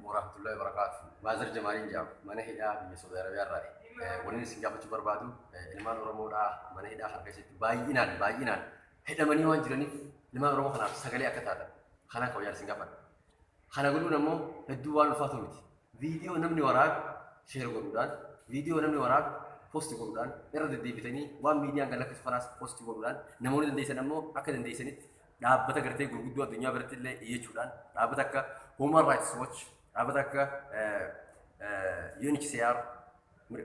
Warahmatullahi wabarakatuh. Maazar Jamaaliin jedhama. Mana hidhaa biyya Saudi Arabiyaa irraa. Wanni isin gaafachuu barbaadu, ilmaan Oromoodhaa mana hidhaa kana keessatti baay'inaan baay'inaan hidhamanii waan jiraniif, ilmaan Oromoo kanaaf sagalee akka taatan kanaan kabajaan isin gaafadha. Kana godhuun ammoo hedduu waan ulfaatu miti. Viidiyoo namni waraabu share godhuudhaan, viidiyoo namni waraabu post godhuudhaan, irra deddeebitanii waan miidiyaan gad lakkisu kanaas post godhuudhaan, namoonni dandeessan ammoo akka dandeessanitti dhaabbata gartee gurguddoo addunyaa biratti illee iyyachuudhaan, dhaabbata akka Human Rights Watch, dhaabbata akka UNHCR,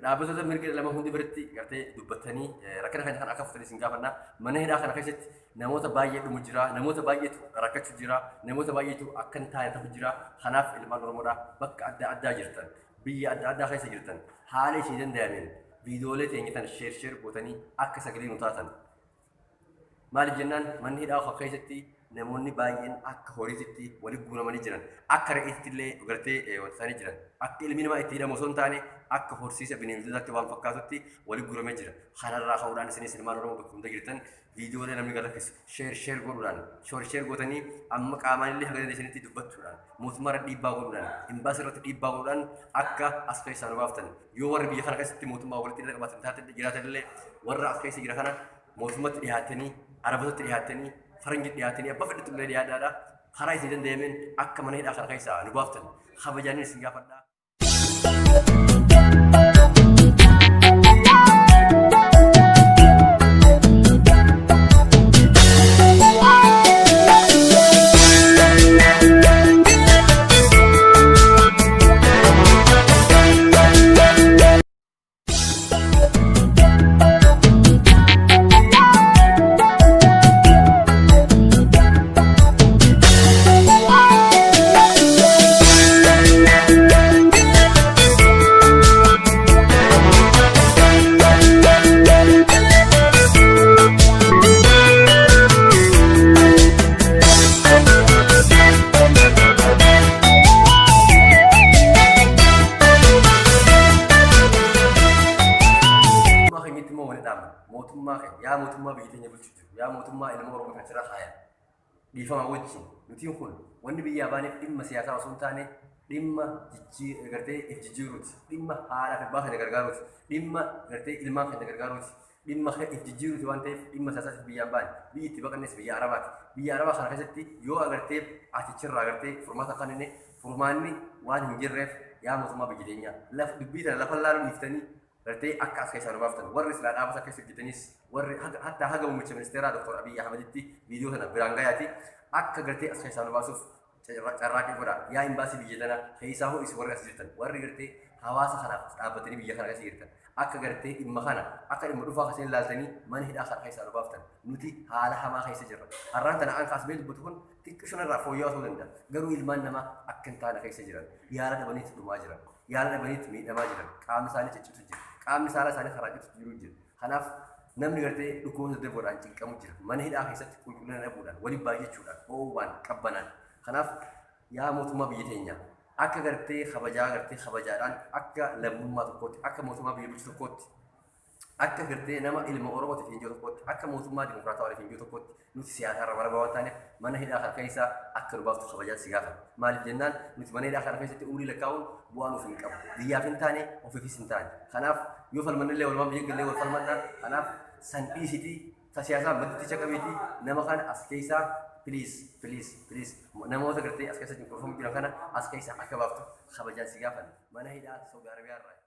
dhaabbatoota mirga lama hundi biratti gartee dubbattanii rakkina kana akka furtanii isin gaafanna. Mana hidhaa kana keessatti namoota baay'ee dhumu jira, namoota baay'eetu rakkachuu jira, namoota baay'eetu akka hin taane ta'u jira. Kanaaf ilmaan Oromoodhaa bakka adda addaa jirtan, biyya adda addaa keessa jirtan, haala isin danda'ameen viidiyoolee teenya tan share share gootanii akka sagalee nu taatan. Maaliif jennaan, manni hidhaa kana keessatti namoonni baay'een akka horiititti walitti guuramanii jiran, akka re'eetti illee gartee wanta isaanii jiran, akka ilmi namaa itti hidhamu osoo hin taane akka horsiisa bineeldotaatti waan fakkaatutti walitti guuramee jira. Kanarraa ka'uudhaan isinis ilmaan Oromoo bakka hunda jirtan viidiyoolee namni gad lakkisu share share godhuudhaan, share share gootanii, amma qaamaan illee haga dandeessanitti dubbachuudhaan, mootummaa irratti dhiibbaa godhuudhaan, imbaasii irratti dhiibbaa godhuudhaan akka as keessaa nu baaftan. Yoo warri biyya kana keessatti mootummaa walitti hidhata qabaatan taate jiraatan illee, warra as keessa jira kana mootummatti dhiyaattanii, arabotatti dhiyaattanii, faranjitti dhiyaatanii, abbaa fedhatti illee dhiyaadhaadha. Karaa isin danda'ameen akka mana hidhaa kana keessaa nu baaftan kabajaanin isin gaafadha. Mootummaa keenyatti immoo wani dhaabna. Mootummaa keenya, yaa mootummaa biyya teenya bulchu jiru, yaa mootummaa ilma Oromoo kan sirra kaayan. Dhiifama wajjin, nutiin kun wanni biyyaa baaneef dhimma siyaasaa osoo hin taane dhimma gartee if jijjiiruuti. Dhimma haadhaa fi abbaa keenya gargaaruuti. Dhimma gartee ilmaan keenya gargaaruuti. Dhimma if jijjiiruuti waan ta'eef dhimma siyaasaatiif biyyaan baane. Biyyi itti baqannes biyya Arabaati. Biyya Arabaa kana keessatti yoo agartee achirraa gartee furmaata kan inni furmaanni waan hin jirreef, yaa mootummaa biyya teenyaa, lafa dubbii tana lafa laaluu dhiiftanii gartee akka as keessaa nu baaftan, warri silaa dhaabata keessa hojjetanis, warri hattaa haga muummicha ministeeraa Dr. Abiyyi Ahmeditti viidiyoo tana biraan gayaati akka gartee as keessaa nu baasuuf carraaqqii godha. Yaa imbaasii biyya tana keessaa hoo, isin warri as jirtan, warri gartee hawaasa kanaaf dhaabbatanii biyya kana keessa jirtan, akka gartee dhimma kana akka dhimma dhufaa keessan ilaaltanii mana hidhaa kana keessaa nu baaftan. Nuti haala hamaa keessa jirra. Har'aan tana an kaasbee dubbatu kun xiqqishuma irraa fooyya'aa ta'uu danda'a. Garuu ilmaan namaa akka hin taane keessa jiran, yaala dhabaniitu dhumaa jiran, yaala dhabaniitu miidhamaa jiran, qaamni isaanii ciccitu jira, qaamni saala isaanii karaa citu jiru jira. Kanaaf namni gartee dhukkuboota daddarboodhaan cinqamu jira. Mana hidhaa keessatti qulqullina dhabuudhaan, waliin baay'achuudhaan, ho'uudhaan, qabbanaan. Kanaaf yaa mootummaa biyya teenyaa, akka gartee kabajaa gartee kabajaadhaan, akka lammummaa tokkootti, akka mootummaa biyya bulchu tokkootti, akka gartee nama ilma Oromootiif hin jiru tokkotti, akka mootummaa dimokiraatawaa hin jiru tokkotti, nuti siyaasaa irra walaba waan taaneef mana hidhaa kana keessaa akka nu baaftu kabajaan si gaafata. Maaliif jennaan, nuti mana hidhaa kana keessatti umrii lakkaa'uun bu'aa nuuf hin qabu. Biyyaaf hin taane, ofiifis hin taane. Kanaaf yoo falmannillee walumaan biyya gallee wal falmanna. Kanaaf san dhiisitii ta siyaasaa maddicha qabeetii nama kana as keessaa, please, please, please, namoota gartee as keessa cunqurfamu jiran kana as keessaa akka baaftu kabajaan si gaafanna. Mana hidhaa Saudi Arabiyaa irraa.